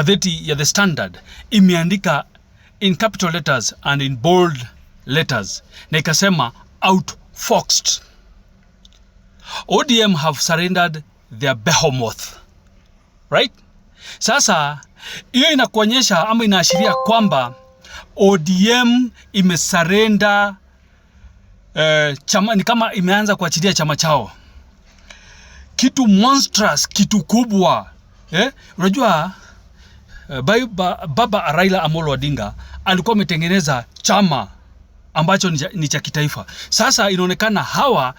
Gazeti ya The Standard imeandika in capital letters and in bold letters na ikasema, "Outfoxed. ODM have surrendered their behemoth." Right? Sasa hiyo inakuonyesha ama inaashiria kwamba ODM imesurrender chama, ni kama imeanza kuachilia chama chao, kitu monstrous, kitu kubwa, eh? Unajua baba Raila Amolo Odinga alikuwa ametengeneza chama ambacho ni cha kitaifa. Sasa inaonekana hawa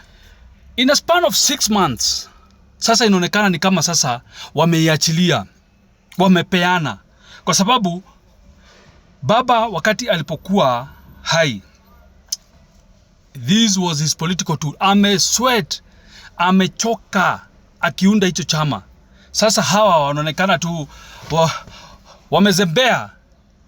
in a span of 6 months, sasa inaonekana ni kama sasa wameiachilia, wamepeana, kwa sababu baba wakati alipokuwa hai, this was his political tool. Ame sweat, amechoka akiunda hicho chama. Sasa hawa wanaonekana tu wamezembea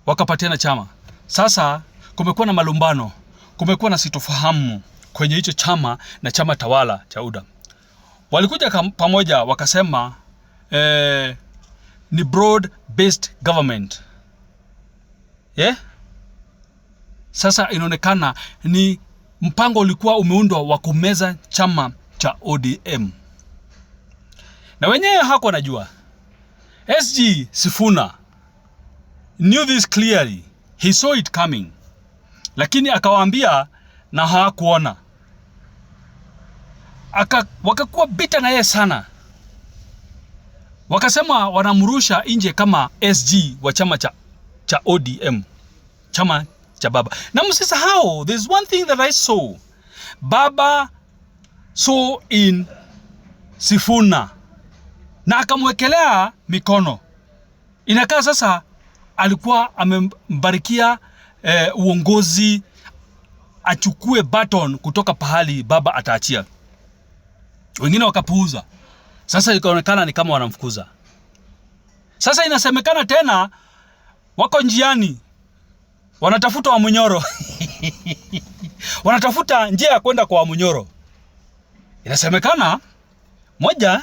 wakapatiana chama. Sasa kumekuwa na malumbano, kumekuwa na sitofahamu kwenye hicho chama na chama tawala cha UDA. Walikuja pamoja wakasema ni broad based government, yeah? Sasa inaonekana ni mpango ulikuwa umeundwa wa kumeza chama cha ODM na wenyewe hawakuwa wanajua. SG Sifuna knew this clearly, he saw it coming, lakini akawaambia na hawakuona. Wakakuwa bitter na yeye sana, wakasema wanamrusha nje kama SG wa chama cha ODM, chama cha baba. Na msisahau, there's one thing that I saw. Baba saw in Sifuna na akamwekelea mikono. Inakaa sasa alikuwa amembarikia uongozi achukue baton kutoka pahali baba ataachia. Wengine wakapuuza. Sasa ikaonekana ni kama wanamfukuza. Sasa inasemekana tena wako njiani wanatafuta Wamunyoro wanatafuta njia ya kwenda kwa Wamunyoro. Inasemekana moja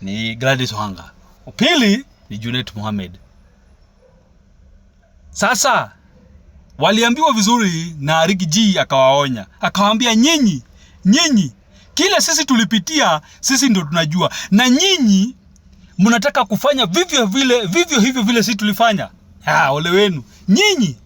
ni Gladys Wanga, pili ni Junet Mohamed. Sasa waliambiwa vizuri na Riggy G akawaonya, akawaambia, "Nyinyi, nyinyi kile sisi tulipitia, sisi ndio tunajua, na nyinyi mnataka kufanya vivyo vile, vivyo hivyo vile sisi tulifanya. Ah, ole wenu nyinyi."